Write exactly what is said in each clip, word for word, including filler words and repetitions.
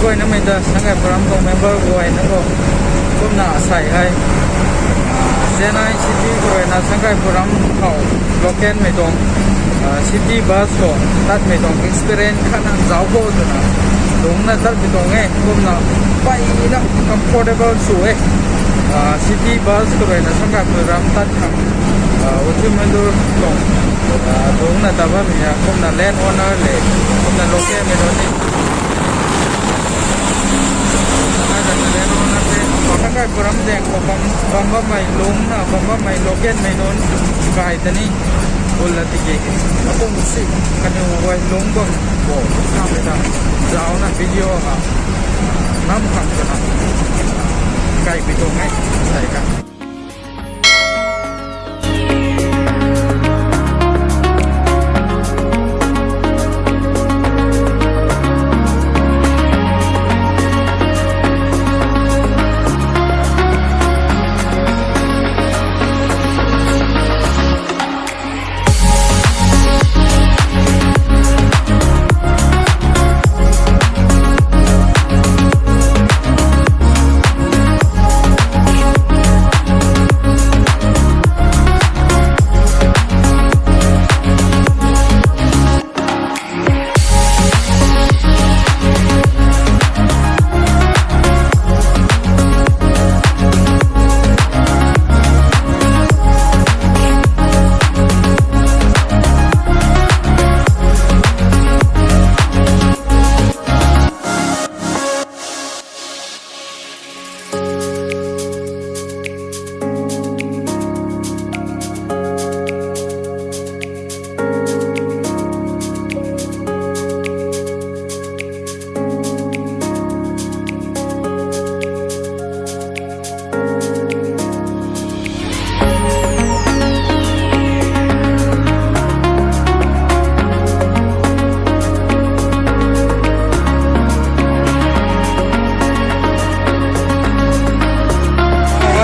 Guaynamei ta Sangaipuiram tuang member guayna khou kumna asei hei, ah, Chennai city khou ruina Sangaipuiram khou local mei tuang, ah, city bus khou tatmei tuang experience khatna zauc khou twna lungcna tatmei tuang e. Kumna mpeyna comfortable sw e. Ah, city bus khou ruina Sangaipuiram tat khang, ah, Uthimmandur tuang, ah, lungcna ta bammei a kumna land owner le kumna local mei tuang ni Sangaipuiram zaeng khou bam, bam bammei lungcna, bam bammei local mei nunc gay ta ni. Bul la tiki, apum si, kaniw guay lungc bam bo, samei ta, zauna video ha, nam khang twna, kai pi tuang e, sai ka.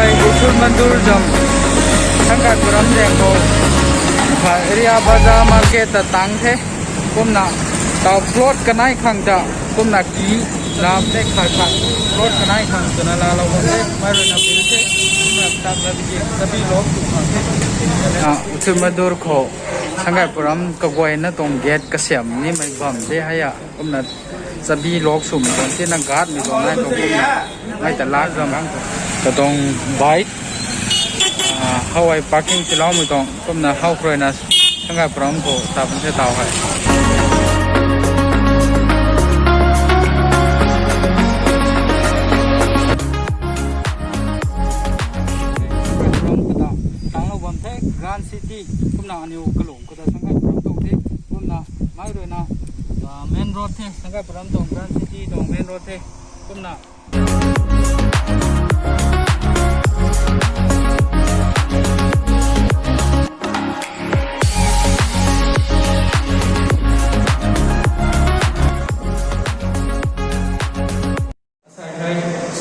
Hei, Uthimmandur zam, Sangaipuiram zaeng khou, area bazaar market ta tang the, kumna, tau plot kanei khang ta, kumna ki, lam the khat khat, plot kanei khang twna laalou bam the, mei ruina bil the, kumna, tat la tiki, tabi lok tu khang the. Ah, Uthimmandur khou, Sangaipuiram kaguayna tuang gate kasiam nimei bam the hei a. Kumna chabi lok swmei tuang tina guardmei tuang nai tuang kumna mei ta lak ram katuang bike, ah, how hei parking tiloumei tuang kumna how khou ruina Sangaipuiram khou tabun the tau hei. Sangaipuiram khou ta tanglou bam the Grand City kumna aniu kalung khou ta Sangaipuiram tuang the kumna mei ruina, ah, main road the Sangaipuiram tuang Grand City tuang main road the kumna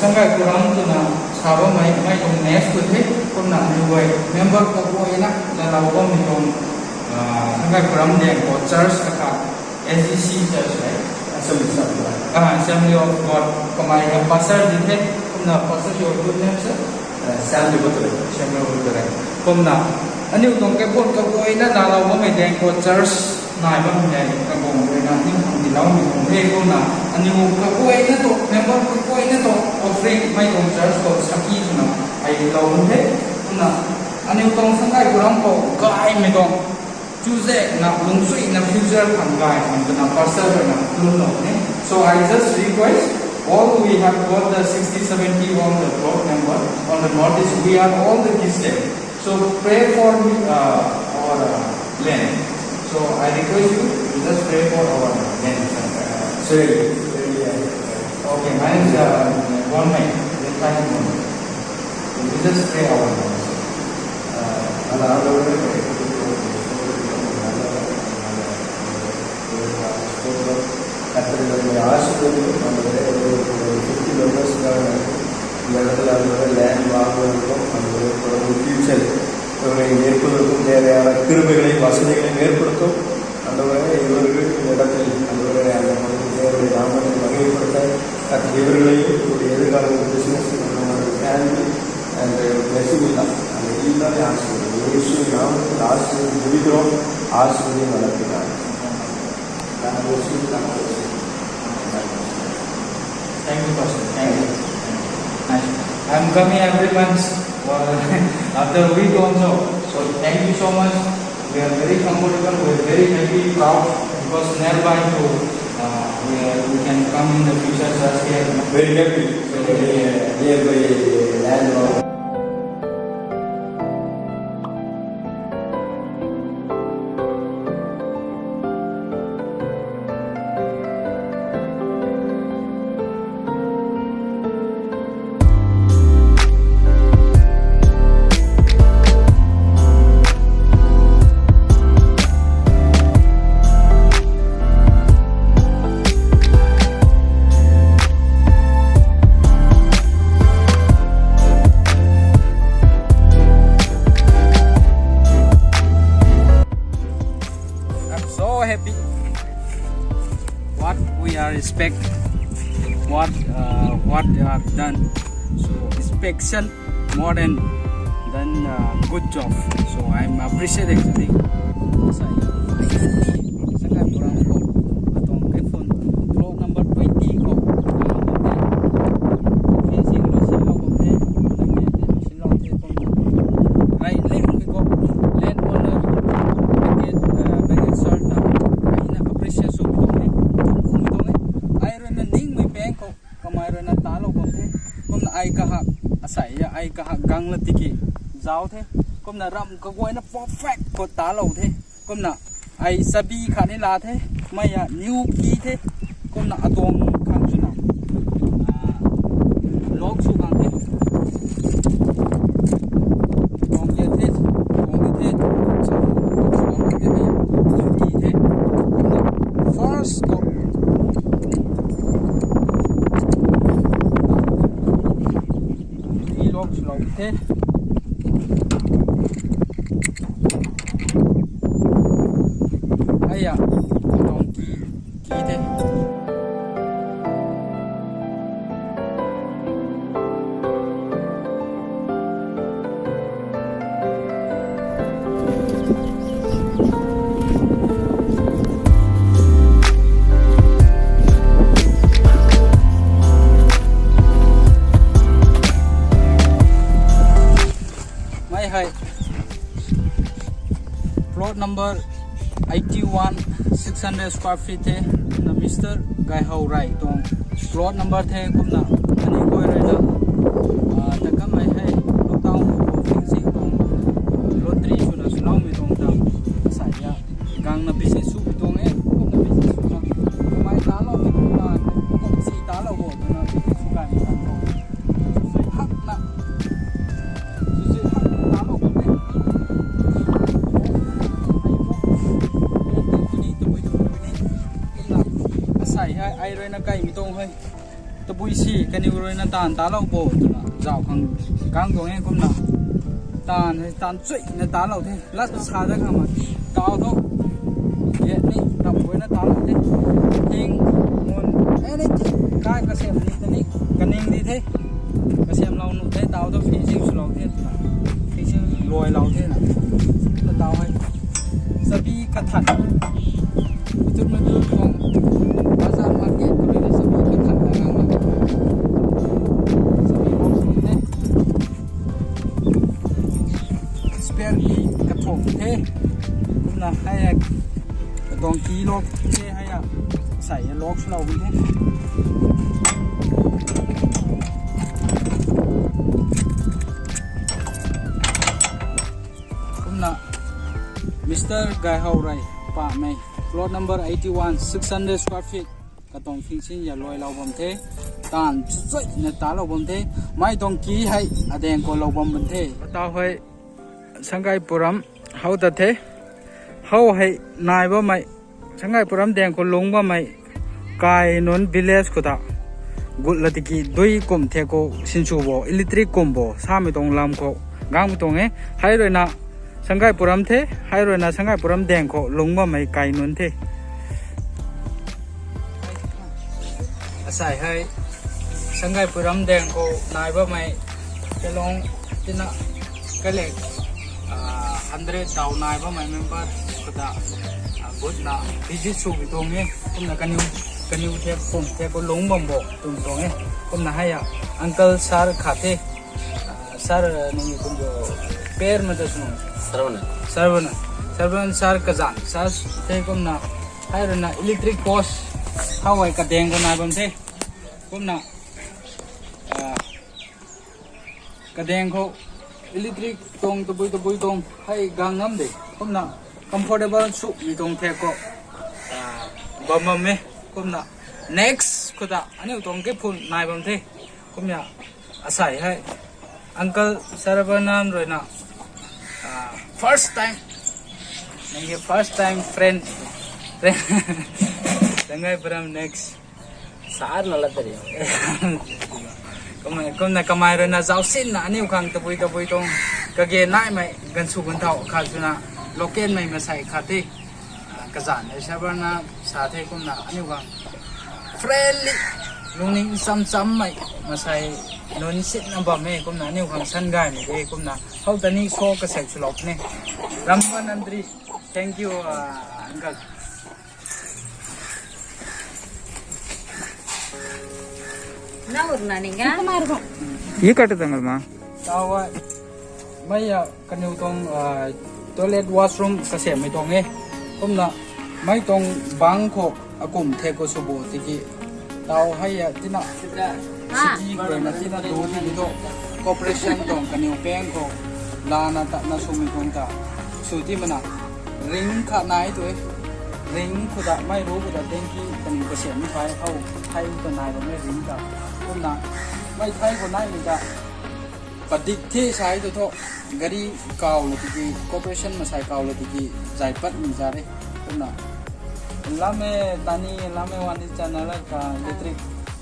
Sangaipuiram twna sa bammei mei tuang next khou the kumna aniu guay member kaguayna laalou bammei tuang, ah, Sangaipuiram zaeng khou church akhat S D C church hei. Assembly of God. Ah, Assembly of God. Kamei hei pastor di the kumna pastor your good name, sir? Uh, Sam Dibotre. Samuel Dibotre. Kumna aniu tuang kaipun kaguayna laalou bammei zaeng khou church nai bammei zaeng kaguang ruina aniu khang tiiloumei tuang the kumna aniu kaguayna tu member kaguayna tu offering mei tuang church khou saki twna hei lou bam the kumna aniu tuang Sangaipuiram khou gaymei tuang chuzaenghna lungcsuina future khang gay khang twna pastor ruina lungclou ni. So I just request all we have got the sixty, seventy on the block member on the northeast, we are all the Christian. So pray for me, uh, our, uh, land. So I request you to just pray for our land. Sir, okay, my name is, uh, Bonmei. Thank you. So we just pray our land. Uh, Kata fifty members ka, இந்த இடத்துல அதோட land வாங்குவதற்கும், அதோட future இவர்களை மேற்கொள்வதற்கும் தேவையான கிருபைகளையும் வசதிகளையும் ஏற்படுத்தும். ஆண்டவரே, இவர்கள் இந்த இடத்தில், ஆண்டவரே, அந்த பகுதி தேவனுடைய நாமத்தை மகிமைப்படுத்த आज होने वाला पिता, God bless you, God bless you। Thank you, Pastor. Thank you. Thank you. Nice. I'm coming every month or after a week also. So thank you so much. We are very comfortable, we are very happy, proud, because nearby to, uh, we are, we can come in the future church here. Very happy. So, uh, nearby land or I'm so happy. What we are expect, what, uh, what they have done. So inspection more than, than, uh, good job. So I'm appreciate actually. So finally, Sangaipuiram khou atuang kaiphun plot number twenty khou, uh, fencing lou sin lou bam the, fencing lou the kum, rai leng mi khou land owner, package, uh, package sir ta, ai na appreciate sw tuang e, tuang e. Ai rui na ningmei pang khou kamei rui na talou bam the. Kumna ai kahak, asei ya ai kahak gang la tiki zauc the. Kumna ram kaguayna perfect khou talou the. Kumna ai chabi khatni la the. Mei ya new key the. Kumna atuang khang swna, ah, lock sw khang the. Tuang key the, tuang key the, tuang key the. First khou key lock swlou the. Ai ya, tuang key, key the. Mei hei plot number eighty one, six hundred square feet the, na Mister Gaihau Rai tuang plot number the. Kumna ani guay rui na, ah, ta kamei hei lockdown khou fencing tuang, ah, lottery swna swloumei tuang ta sa ya. Gangna business sw tuang e, kumna business sw tuang. Kamei talou tuang na, kum si talou bo, na business sw kai tuang. Sui hak na, sui hak na talou bo ne. Kumna asei hei, ai rui na kaimei tuang hei. Tabui si, kaniw rui na taanv talou bo, twna zauc khang kang tuang e kumna. Taanv hei, taanv chuy na talou the. Lat sa da khang ma. Tau thu. Ye ni, tam bui na talou the. Ting, mun, anything. Kai kasem ni ta ni. Kaning di the. Kasemlou nuh the, tau thu finishing swlou the twna. Finishing luailou the na. Na tau hei. Chabi kathan. Itu na tu tuang bazar market khou rui na chabi kathan na ngang na. Chabi box ni the. Spare key kathumh the. Kumna hei a, katuang key lock the hei a. Asei a lock swlou bam the. Kumna Mister Gaihau Rai pamei plot number eighty one, six hundred square feet. Katuang fencing ya luailou bam the. Taanv chuy na talou bam the. Mei tuang key hei adaeng khou lou bam bam the. Tau hei Sangaipuiram how ta the. How hei nai bammei, Sangaipuiram daeng khou lungc bammei, kai nunc village khou ta gut la tiki dui kum the khou sinsw bo, electric kum bo, samei tuang lam khou gangmei tuang e. Hei rui na Sangaipuiram the, hei rui na Sangaipuiram daeng khou lungc bammei kai nunc the. Asei hei Sangaipuiram daeng khou nai bammei, kalung tina kalek, ah, hundred tau nai bammei member. Khou ta, ah, gutna visit sw bi tuang e. Kumna kaniw, kaniw the, phung the khou lungc bam bo twmei tuang e. Kumna hei a, uncle sir khat the. Ah, sir, ah, nangniw kum jo per ma ta sw? Sarvana. Sarvana. Sarvana sir kazanc sir the kumna. Hei rui na electric post how ai kadaeng khou nai bam the. Kumna, ah, kadaeng khou electric tuang tabui tabui tuang hei gang ngam de. Kumna comfortable sw mi tuang the khou, ah, bam bam e. Kumna next khou ta aniu tuang ke phun nai bam the. Kumna asai hei uncle Sarvana rui na, ah, first time, nangniw first time friend, friend, Sangaipuiram next. Sir na la tari. Kumna, kumna kamei rui na zauc sinna aniu khang tabui tabui tuang kage naimei gansu ganthau khat swna local mei masei khat the. Ah, kazanc e Sarvana sa the kumna aniu khang friendly, lungning cham chammei masei nunc sinna bam e kumna aniu khang san gaymei de kumna how ta ni so kasek swlou ne. Ramva Nandri, thank you, ah, uncle. Naur na ni ga? Ye kat tang ma? Taw, mei a kaniw tuang, ah, toilet washroom kasem mei tuang e. Kumna mei tuang bang khou akum the khou sw bo tiki. Taw hei a tina city khou na tina du tiki tu corporation tuang kaniw peng khou lana tatna swmei tuang ta sw ti mana. Ring khat nai tu e. Ring khou ta mei ru khou ta tanki kaniw kasem ni pai how thai ta nai bam e ring ta. Kumna mei thai khou nai ni ta padik the sai tu thu gari kaw la tiki, corporation masai kaw la tiki zai pat ni za re. Kumna lame tani, lame wani chana la ka electric.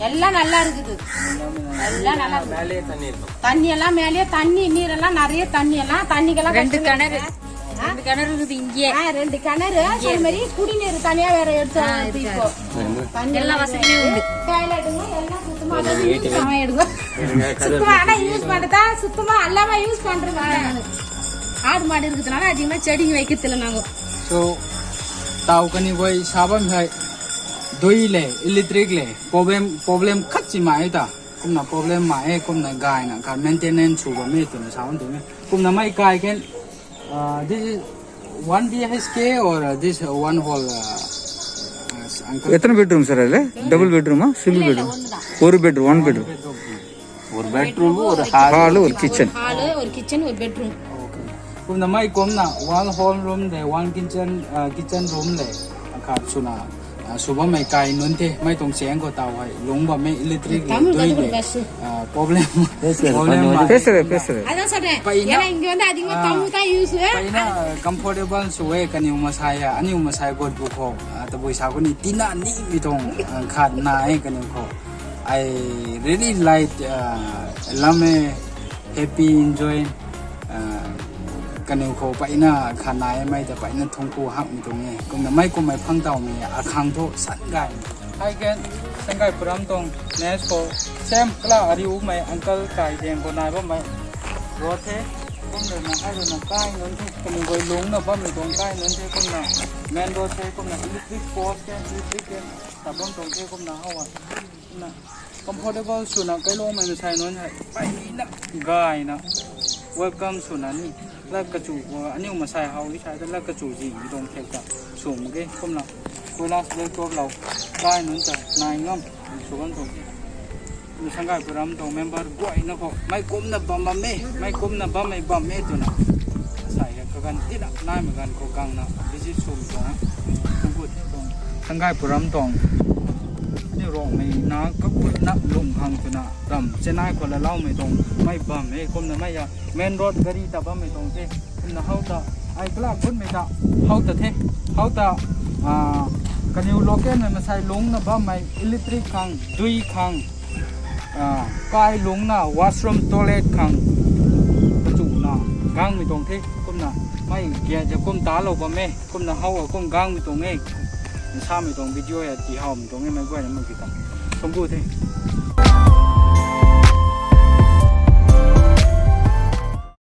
Ellam nalla irukudhu. Ellam nalla. Ellam nalla. Mele tani. Tani ellam mele tani, neer ellam nari, tani ellam, tani kala rendu kashmir. Rendu kanaru. Ha? Rendu kanaru irukudhu inge. Ah, rendu kanaru. Inge. So meri kudi neer tani avera eduthu. Ah, eduthu. Tani ellam vasuki undu. Kaila dunga, ellam suthuma, ellam use pannadunga. Suthuma ana use pannada, suthuma allama use pannadunga. Add madirukudhunana adhigna chedi vaikitila nango. So, taw kaniw guay sa bam hei, dui le, electric le, problem, problem khat si mai ta. Kumna problem mai e, kumna gayna kha maintenance sw bam e twna sa bam tuang e. Kumna mei kai ken, uh, this is one B H K or, uh, this, uh, one hall, uh, uh, uncle? Kitna bedroom sir hai? Double bedroom ha? Single bedroom? Four bedroom, one bedroom. Bedroom. Or bedroom or hall. Hall or kitchen. Hall or kitchen or bedroom. Okay. Kumna mei kumna one hall room de, one kitchen, uh, kitchen room le. Akhat swna, uh, sw bammei kai nunc the, mei tuang chaeng khou taw hei lungc bammei electric le, dui le, uh, problem. Yes, sir. Problem ma. Yes, sir, yes, sir. Mpeyna, mpeyna comfortable sw e kaniw masai a, aniw masai gut bu khou, uh, tabui sa khou ni tina nimei tuang, uh, khat na e kaniw khou. I really like, uh, lame happy enjoy, uh, kaniw khou mpeyna khat na e mei ta mpeyna thungku hakmei tuang e. Kumna mei kummei phang tawmei akhang thu san gay. Hei ken, Sangaipuiram tuang next khou, same kala ariumei uncle kai deng khou nai bammei. Road the, kumna hei rui na kai nunc the, kaniw guay lungcna bammei tuang kai nunc the, kumna main road the, kumna electric post the, electric the, ta bam tuang the, kumna how a. Na comfortable swna kailoumei masai nunc hei mpeyna gayna welcome swna ni. Lat kachu, aniu masai how i sai ta lat kachu zi mi tuang thek ta sw mak ge kumna. Koila sle top lou kai nunc ta nai ngam sw bam tuang the. Sangaipuiram tuang member guayna khou mei kumna bam bam e, mei kumna bammei bam e twna. Sai kaganv tina naimei ganv khou gangna visit sw mi tuang. Sangaipuiram tuang aniu Rongmei na kakutna lung khang twna ram Chennai khou laloumei tuang mei bam e kumna mei a main road gari ta bammei tuang the. Kumna how ta, ai kala gutmei ta, how ta the, how ta, ah, kaniw localmei masai lungcna bammei electric khang, dui khang, ah, kai lungcna washroom toilet khang, kachuna gangmei tuang the, kumna mei gate kum talou bam e. Kumna how a kum gangmei tuang e. Nsamei tuang video a tihawmei tuang e mei guayna mak ki ta. Thungku the.